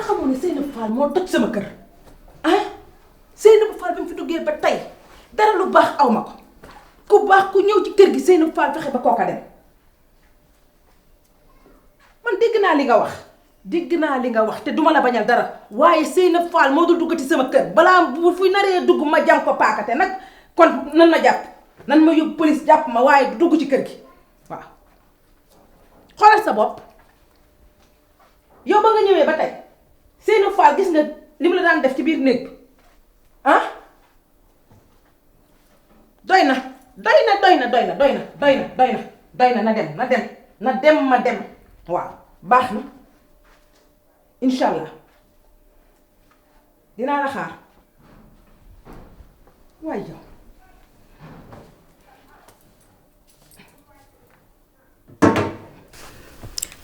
xamoo ne Seynabou Fall moo toj sama kër ah Seynabou Fall bi mu fi duggee ba tey dara lu baax aw ma ko ku baax ku ñëw ci kër gi Seynabou Fall fexe ba kooka dem man dégg naa li nga wax te duma la bañal dara waaye Seynabou Fall moo dul duggati sama kër balaa bu fu naree dugg ma jam ko paakate nag kon nan ma jàpp nan ma yóbbu police jàpp ma waaye du dugg ci kër gi waaw xoolal sa bopp yow ba nga ñëwee ba tey Seynabou Fall gis nga li mu la daan def ci biir néeg bi ah doy na na dem ma dem waaw baax na incha allah dinaa la xaar waay yow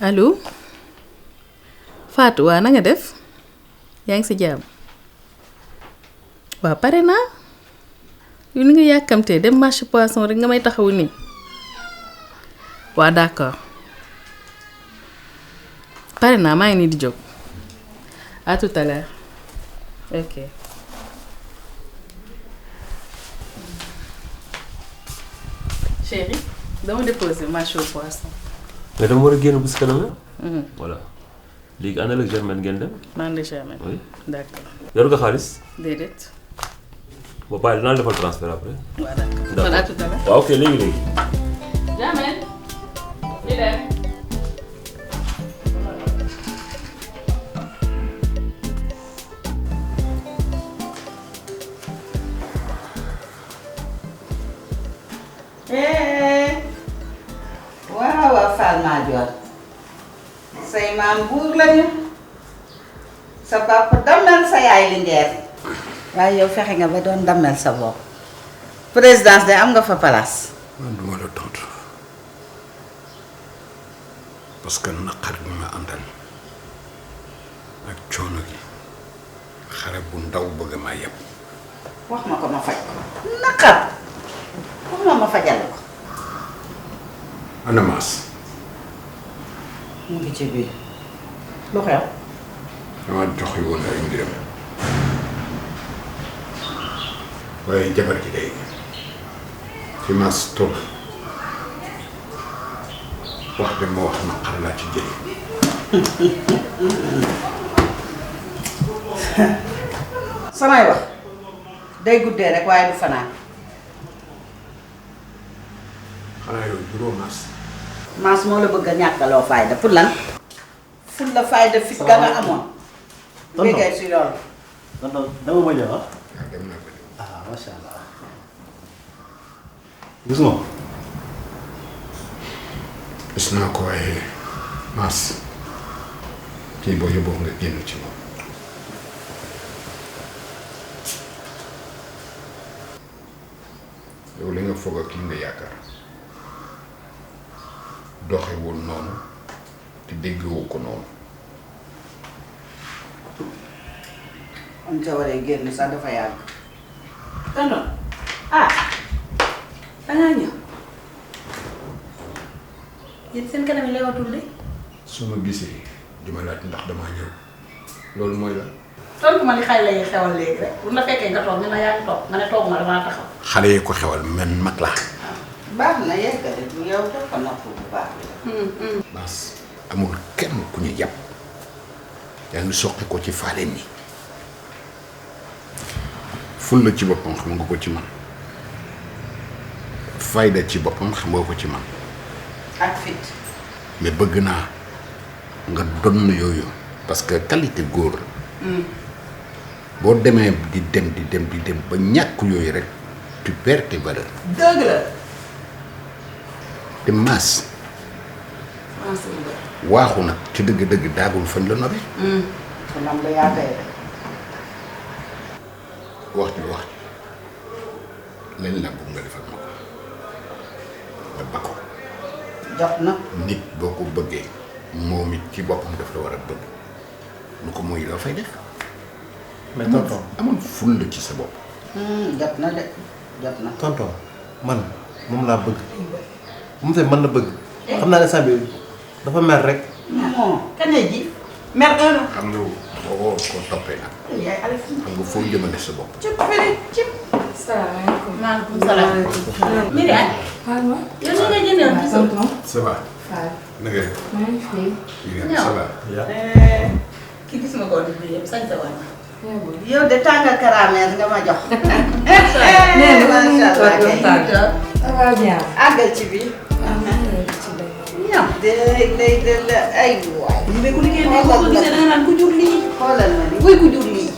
allo Fatou waa na nga def yaa ngi si jàmm waaw pare naa yu ni nga yàkkamtee dem marché poisson rek nga may taxawu nii waa d'accord pare naa maa ngi nii di jóg à tout à l'heure ok. chérie dama déposé marché au poisson. mais dama war a génn bu si kanam la. voilà léegi ànd ak Germaine ngeen dem. man de Germaine. oui d'accord. yor nga xaalis. déedéet. ba pare dinaa la defal transfert après. waaw d'accord kon à tout à l'heure. waaw ok léegi. Germaine. ñu dem. waaw Fall Madior say maam buur lañu sa papa dammel sa yaay Linguère waaye yow fexe nga ba doon dammel sa bopp présidence de am nga fa place. man duma la tontu parce que naqar bi ma àndal ak coono gi xale bu ndaw bëgg maa yeb. wax ma ko ma faj ko naqar wax ma fajal ko. ana Maas. mu ngi ci biir lu xew. dama joxe woon ay mbiram waaye jabar ji day fi Maas toog wax de ma wax naqar laa ci jële. samay wax day guddee rek waaye du fanaan. xanaa yow juróom Maas. Maas moo la bëgg a ñàkkaloo fayda pour lan. ful la fayda fit ga nga amoon. liggéey si loolu. tonton dama ma ñëw ah. waaw dem naa ko de. ah macha allah. gis nga. gis naa ko waaye Maas kii boo yóbboo nga génn ci moom. yow li nga foog ak li nga yaakaar doxewul noonu te déggoo ko noonu. am ca waree génn sax dafa yàgg. tonton dangaa ñëw yéen seen kanam yi lewatul de. su ma gisee di ma laaj ndax damaa ñëw loolu mooy la. tontu ma li xay lay xewal léegi rek bu na fekkee nga toog nga ne yaa ngi toog nga ne toog ma damaa taxaw. xale yi ko xewal man mag laa. baax na yeggale bu yow dafa nopp bu baax bi. Maas amul kenn ku ñu yàpp yaa ngi soqi ko ci faale ni ful la ci boppam xam nga ko ci man fayda ci boppam xam nga ko ci man ak fit. mais bëgg naa nga donn yooyu parce que qualité góor boo demee di dem ba ñàkk yooyu rek tu perds tes valeurs. dëgg la. te Maas waaxu nag ci dëgg-dëgg daagul fañ la nobe. kon am la yaa tey rek. wax ji leen la bëgg nga defal ma ko nga ba ko. jot na. nit boo ko bëggee moom it ci boppam daf la war a bëgg lu ko mooy loo fay def. mais tonton amoon ful la ci sa bopp. jot na de jot na. tonton man moom laa bëgg moom tamit man la bëgg. xam naa ne saa bi dafa mer rek. non kañ ji mer xam nga boo ko toppee nag xam nga foo jëmale sa bopp. salaamaaleykum. maaleykum salaam. Myriam. Pardon. yow ni nga jëndoon ci suuf. ça va. na nga def. maa ngi fi. ça va. Kii gis nga ko bi yëpp sañ sa waay. yow de tàngal caramel nga ma jox. macha allah. ça va bien. àggal ci bi. ñam day ay waay. ñu ne ku liggéey ne ko gisee da nga naan ku jur lii. xoolal ma ni wuy ku jur lii.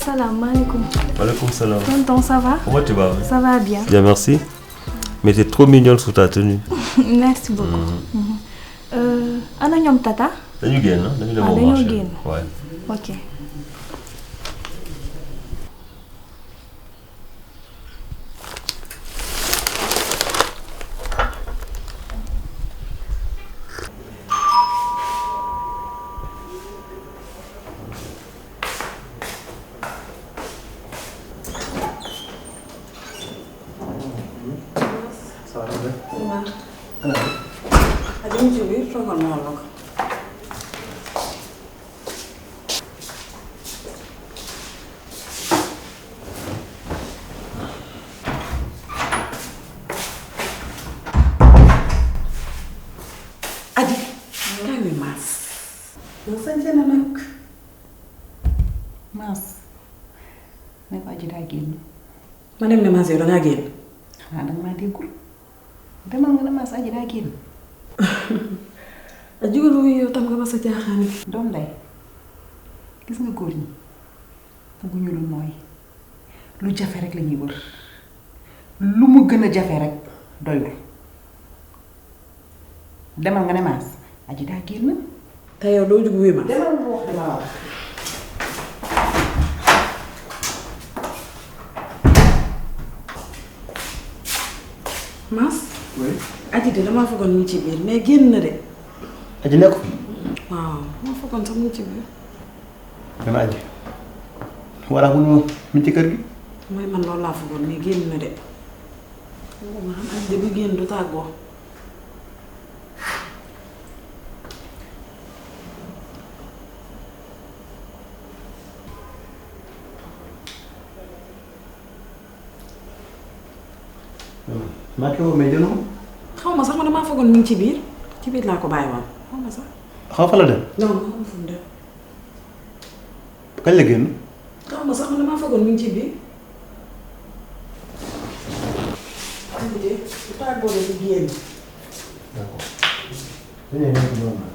Salaamaaleykum. Walaikum salam. Tonton, ça va? Comment tu vas? Ça va bien. Bien, merci. Mais t'es trop mignonne sous ta tenue. Merci beaucoup. Ana ñoom tata? Dañu génn, dañu dem au dañoo marché. génn. Ouais. Ok. Adi kaay wi maas yow sañse na nag Maas. ne ko aji daa génn. ma dem ne maas yow dangaa génn xanaa danga maa déggul. demal nga ne Maas aji daa génn. a jugal wuyu yow tam nga ba sa jaaxaan yi doom day gis nga góor ñi bugguñu lu nooy lu jafe rek la ñuy wër lu mu gën a jafe rek doyul. demal nga ne Maas aji daa génn. te yow doo jug wuyu ma demal nga wax dama wax. maas oui. aji de damaa foogoon ñu ci biir mais génn na de aji nekk waaw maa foogoon sax ñu ci biir dana aji walla mu ñu ci kër gi. mooy man loolu laa foogoon mais génn na de ma xam aji de bu génn du tàggoo maa ngi mais jënd ko. xaw ma sax ma damaa foogoon ñu ci biir laa ko bàyyi woon xaw ma sax xaw fa la dem. non ma xam fu mu dem kañ la génn. xaw ma sax ma damaa foogoon ñu ngi ci biir aji de du tàggoo de du génn d'accord. dañuy nekk noonu.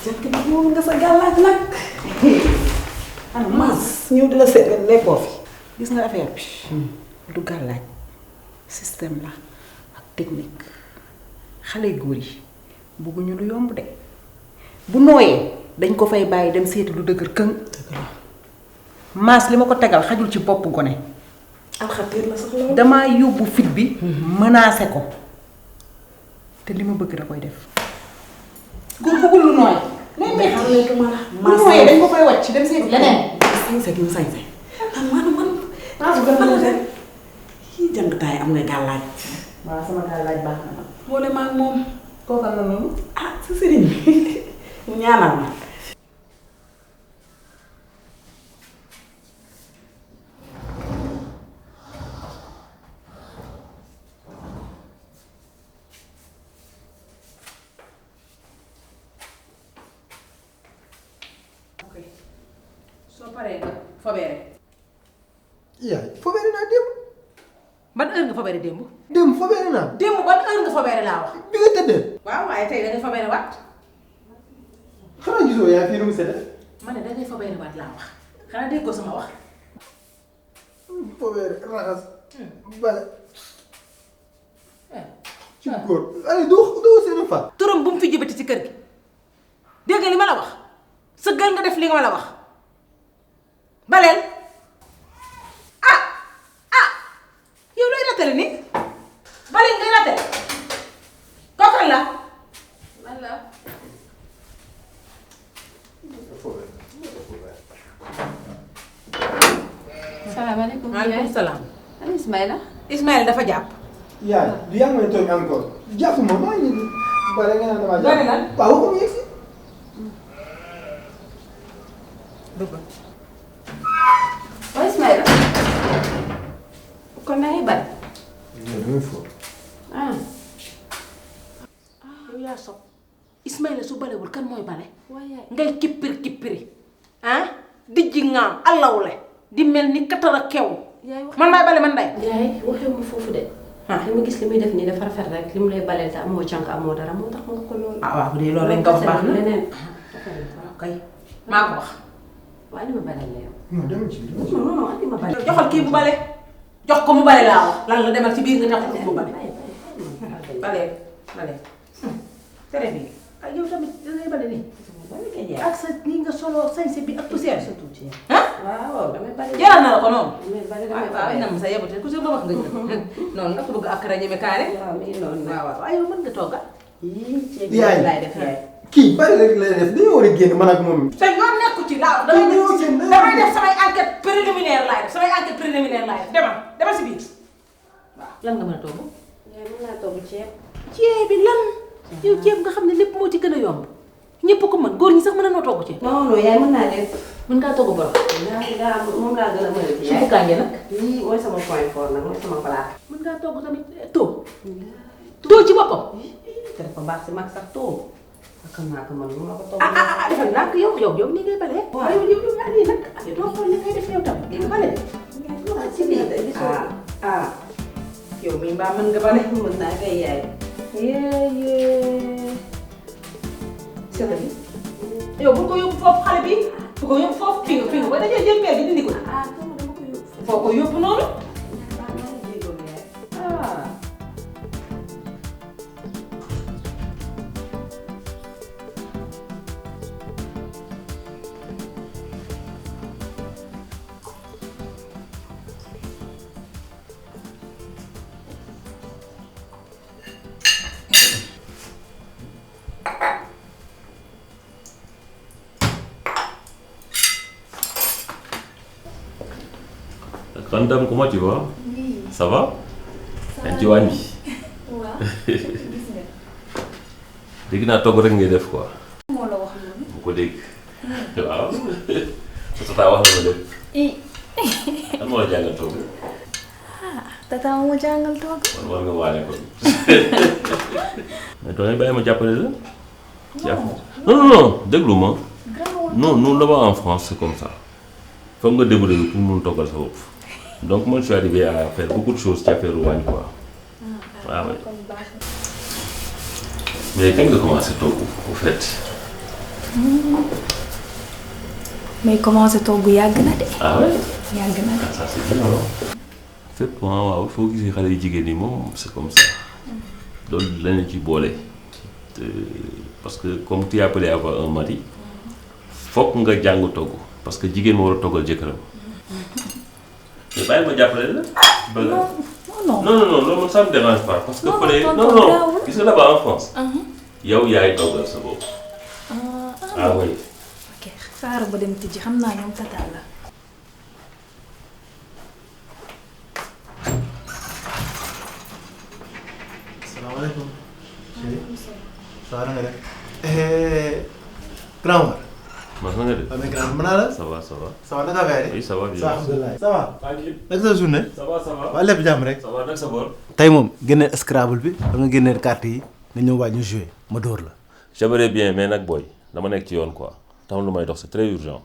jànk bi moom nga sa gàllaaj nag ana maas ñëw di la seet nga nekkoo fi gis nga affaire bi. du gàllaaj système la ak technique. xale góor yi bugguñu lu yomb de bu nooyee dañ ko fay bàyyi dem seeti lu dëgër këng. Maas li ma ko tegal xajul ci bopp gone. alxatir la sax loolu damaa yóbbu fit bi. menacé ko te li ma bëgg da koy def. góor bëggul lu nooy. mais xam ne que ma bu nooyee dañ ko fay wàcc dem seeti leneen. sañse gi mu sañse man maas bu gën a dem kii jàng taay am nga gàllaaj waaw sama gàllaaj baax na nag. boole maag moom kooka na noonu. ah sa sëriñ bi mu ñaanal ma soo paree nga fobeere yaay fobeere naa démb. ban heure nga fobeere démb démb fobeere naa. démb ban heure nga fobeere laa wax bi nga tëddee. waaw waaye tey da ngay fobeere waat xanaa gisoo yaa fii nu mu sedde. ma ne da ngay fobeere waat laa wax xanaa déggoo sama wax fobeere raxas. bale. ci góor. allez doo seen fa. turam bu mu fi jibati ci kër gi dégg nga li ma la wax sa gën nga def li nga ma la wax baleel rattale ni bari ngay rattale kookal la salaamaaleykum. maaleykum salaam. ana Ismaïla. Ismaïla dafa jàpp. yaay du yaa ngi may tooñ encore jàpp ma maa ngi nii bare nga naan damaa Bare jàpp lan? waaw ko mu yegg si dugg. waaw Ismaïla. kon da ngay bari. ah. yow yaa sob Ismaïla su balewul kan mooy bale waaye. ngay kippiri ah dijji ngaam allawle di mel ni katara kew yaay wax man maay bale man day yaay waxee ma foofu de. li ma gis li muy def nii dafa rafet rek li mu lay baleel te amoo cànk amoo dara moo tax ma ko loolu. ah waaw bu dee loolu rek nga wax baax na leneen. waaw kay maa ko wax waaye li ma baleel la yow. non dama ci biir non non li ma baleel. joxal kii bu bale jox ko mu bale laa wax lan la demal ci biir nga tax ko mu bale bale tere bi ak yow tamit dangay bale nii ak sa ni nga solo sañse bi ak poussière sa tuuti waaw damay baleel. jaral na la ko noonu damay baleel waaw waaw nam sa yebute ku si ma wax nga noonu nga ko bëgg ak ra ñeme kaane waaw mi noonu waaw waaw waaye yow mën nga togga ceeb yaay laay def yaay. kii bari rek lay def dañoo war a génn man ak moom sa yoon nekku ci laaw damay def samay enquête préliminaire laay def samay enquête préliminaire laay def demal si biir waaw lan nga mën a togg yaay mën naa togg ceeb. ceeb bi lan yow ceeb nga xam ne lépp moo ci gën a yomb ñëpp ko mën góor ñi sax mën a noo togg ceeb non non yaay mën naa def. mën ngaa togg borom moom laa gën a mën a ci suppu kànja nag lii mooy sama point fort nag mooy sama plat. mën ngaa togg tamit too ci boppam te dafa baax si mag sax too. ak naa ko man mu ma ko togg. defal naa ko yow ni ngay bale waaw yow yaa nii nag doo xool li ngay def yow tam di nga bale ci biir de gisoo. yow mii mbaa mën nga bale mën naa koy yaay. seta bi yow bu ko yóbbu foofu xale bi bu ko yóbbu foofu fi nga ba dajee jël peel bi dindi ko foo ko yóbbu noonu Grande dame, comment tu vas? Ça va? yaa ngi ci waañ bi. waaw. dégg naa togg rek ngay def quoi. moo la wax loolu. bu ko dégg. waaw. sa tata wax na ma lépp. lan moo la jàngal togg. tata moo jàngal toog. man war nga waane ko. mais doo bàyyi ma jàppale la. non non non déglu ma. non nous là-bas en France c'est comme ça. foog nga débrouiller pour mun toggal sa bopp. donc moi je suis arrivé à faire beaucoup de choses ci affaire waañ quoi. waaw oui. mais kañ nga commencé togg au fait. mais commencé togg yàgg na de. ah ouais. yàgg na de. ah ça c'est bien alors. fépp waaw foo gisee xale yu jigéen ñi moom c'est comme ça. loolu lañu ci boole. parce que comme tu es appelé à avoir un mari. fokk nga jàng togg parce que jigéen moo war a toggal jëkkëram. mais bàyyi ma jàppale la. non loolu man ça me dérange pas parce que fële non gis nga là-bas en France. yow yaay toggal sa bopp. ah oui. ok xaaral ba dem tijji xam naa ñoom tata la. salaamaaleykum. ça va na nga def. grand Omar. mas na nga def. waaw mais grand mën naa la. ça va ça va. ça va naka affaire yi. oui ça va bien. alhamdulilah ça va. tranquille. naka sa journée. ça va ça va. waa lépp jàmm rek. ça va nag sa boor. tey moom génneel Scrabble bi da nga génneel carte yi nga ñëw waaj ñu jouer ma dóor la. j'aimerais bien mais nag booy dama nekk ci yoon quoi taxul lu may dox c'est très urgent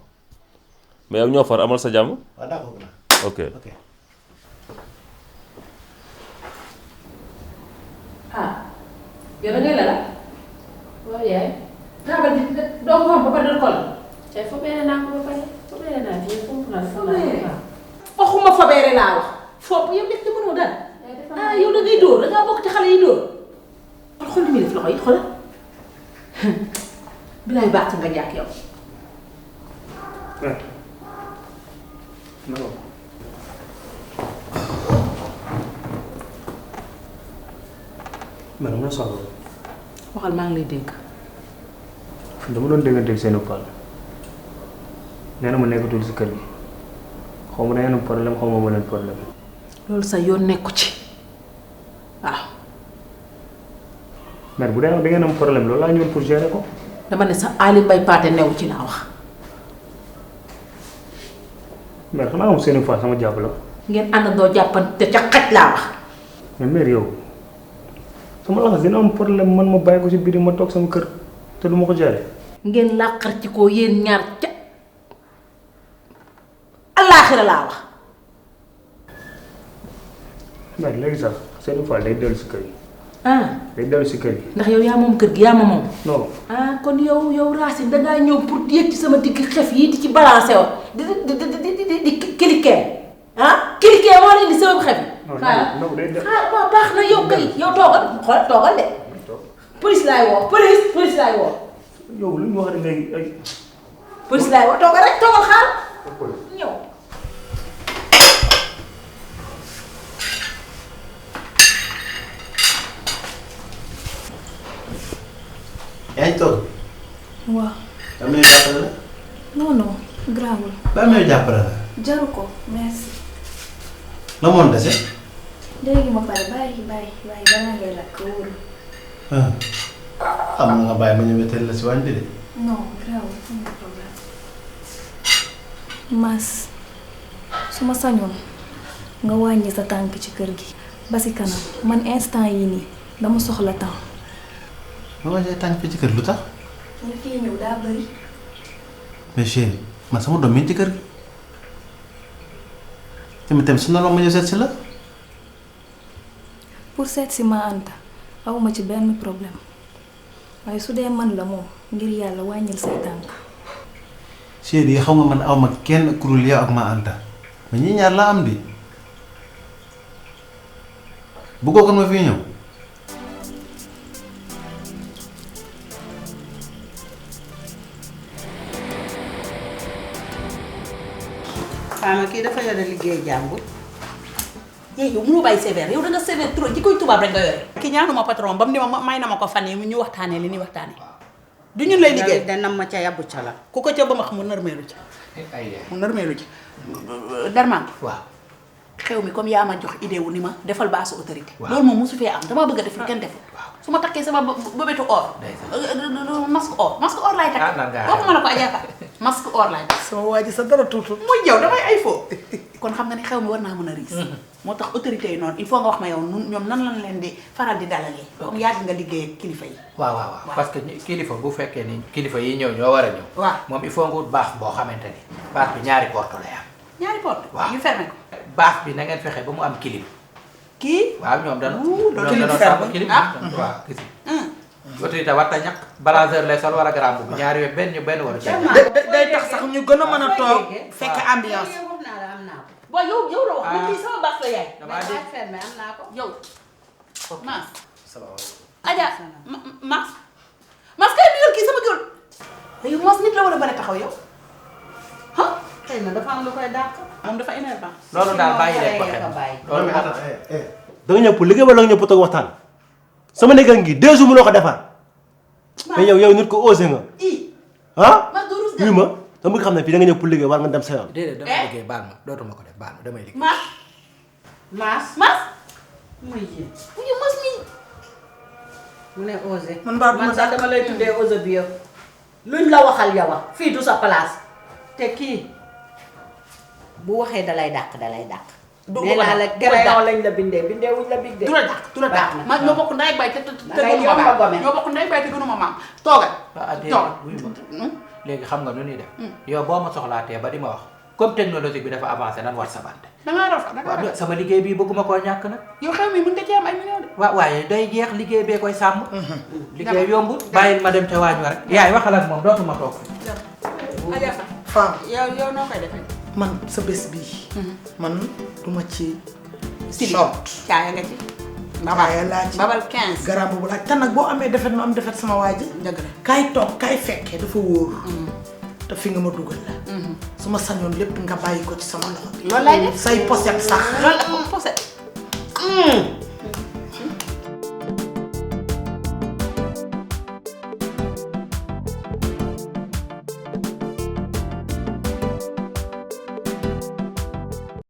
mais yow ñoo far amal sa jàmm. waaw d'accord grand. ok. yow da ngay la waaw yaay. taabal bi doo ko xam ba pare dal ko la tey fobeere naa ko ba pare fobeere naa fii fomp naa fa. waxuma fabeere laa wax foofu yow nekk mënoo dara yow da ngay dóor da ngaa bokk ci xale yi dóor xool li muy def loxo yi xoolal bilaay baax nga jàkk yow man am na soxla. waxal maa ngi lay dégg. dama doon dégganteeg seen Fall nee na ma nekkatul si kër gi xaw ma da ngeen am problème xaw ma leen problème. loolu sa yoon nekku ci waaw. mère bu dee nag da ngeen am problème loolu laa ñëwoon pour gérer ko. dama ne sa Ali Mbaye Paate new ci laa wax. mère xanaa am seen Fall sama jàpp la. ngeen àndandoo jàppante ca xaj laa wax. mais mère yow sama laxas dina am problème man ma bàyyi ko si biir ma toog sama kër te du ma ko gérer. ngeen làqar ci ko yéen ñaar ca allaaxira laa wax. mère léegi sax seen Fall day dellu si kër gi. ah day dellu si kër gi. ndax yow yaa moom kër gi yaa ma moom. non. ah kon yow Racine dangaa ñëw pour yéeg ci sama digg xef yi di ci balancé woon di kilikee ah kilikee moo leen di sama xef yi. non day def waaw baax na yow kay yow toogal xool toogal de. police laay woo police laay woo. yow lu ñu wax rek léegi ay. police laay woo toogal rek toogal xaar ñëw. yaa ngi toog. waaw. ba muy jàppale la. non non grawul. ba muy jàppale la. jaru ko merci. la moon dese. léegi ma pare bàyyi balaa ngay lakk wóoru. xam nga bàyyi ma ñëwee teel la si wàññi de. non grawul amul problème. Mass su ma sañoon nga wàññi sa tànk ci kër gi. ba si kanam man instant yii nii dama soxla temps. ma wàññee tànk fii ci kër lu tax. ñu fii ñëw daa bëri. mais chérie man sama doom mi ci kër gi. tamit su na ma ñëw seet si la. pour seet si ma Anta awma ci benn problème waaye su dee man la moom ngir yàlla wàññil say tànk. chérie yi xaw nga man aw ma kenn kurul yow ak ma Anta mais ñii ñaar laa am di bëggoo kon ma fii ñëw. Fama kii dafa yore liggéey jàmbur. yow mënoo bàyyi sévère yow da nga sévère trop ji koy tubaab rek nga yore. ki ñaanuma patron ba mu ne ma may na ma ko fan yi ñu waxtaanee li ñuy waxtaanee. du ñun lay liggéey da nam ma ca yabbu ca la. ku ko ca ba ma xam mu nërmeelu ci. mu nërmeelu ci. Darman. waaw. xew mi comme yaa ma jox idée wu ni ma defal baasu autorité. loolu moom mosu fee am damaa bëgg a def lu kenn deful. su ma takkee sama bëbetu or. masque or laay takk. waxuma la ko Adja Fa masque or laay takk. sama waa ji sa dara tuutul. muy yow damay ay fo. kon xam nga ni xew mi war naa mën a riis. moo tax autorité yi noonu il faut nga wax ma yow ñoom nan lañ leen di faral di dalalee. comme yàgg nga liggéey ak kilifa yi. waaw parce que kilifa bu fekkee ni kilifa yi ñëw ñoo war a ñëw. waaw moom il faut nga wut baax boo xamante ni baax bi ñaari porte lay am. ñaari porte. waaw ñu fermé ko. baax bi na ngeen fexe ba mu am kilim. kii. waaw ñoom kilim dañoo sàmm kilim. waaw gis autorité war ta ñàkk balanceur lay sol war a grand bu ñaari we benn war a day tax sax ñu gën a mën a toog fekk ambiance. waaw yow la wax man kii sama baax la yaay. damaa dégg fermé am naa ko. yow. Mass. salaamaaleykum. Adja Mass kay nuyul kii sama géwél. léegi Mass nit la war a mën a taxaw yow. ah. xëy na dafa am lu koy dàq. moom dafa énervant. loolu daal bàyyi leen ko xel loolu da nga ñëw pour liggéey wala nga ñëw pour toog waxtaan sama nekk ngi 2 jours mënoo ko defar mais yow nit ko osé nga ah oui ma dama bëgg xam ne fii da nga ñëw pour liggéey war nga dem sa yoon. déedéet dama liggéey baal ma dootuma ko def baal ma damay liggéey. Mass. muy ji. wuyu Mass mi. mu ne osé. man sax dama lay tuddee osé bi yow. luñ la waxal yow fii du sa place. te kii bu waxee dalay dàq. du nee naa la crayon lañ la bindee wuñ la bindee. du la dàq ma ñoo bokk ndey ak baay te dangay yomb a gome. ñoo bokk ndey ak baay te gënuma maam toogal. léegi xam nga nu ñuy def. yow boo ma soxlaatee ba di ma wax comme technologie bi dafa avancé nan war sa bante. dangaa rafet sama liggéey bii bëgguma koo ñàkk nag. yow xew mi mën nga ci am ay millions de. waaye day jeex liggéey bee koy sàmm. liggéey yombul bàyyil ma dem te waañu rek. yaay waxal ak moom dootuma toog. Adja Fam yow noo koy defee. man sa bés bii. man duma ci. Sili short caaya nga ci. caaya laa ci babal 15. garab boobu laaj te nag boo amee defet ma am defet sama waa ji. dëgg la kaay toog kaay fekkee dafa wóor. te fi nga ma dugal la. su ma sañoon lépp nga bàyyi ko ci sama loxo. loolu lay def say poset sax. loolu la poset.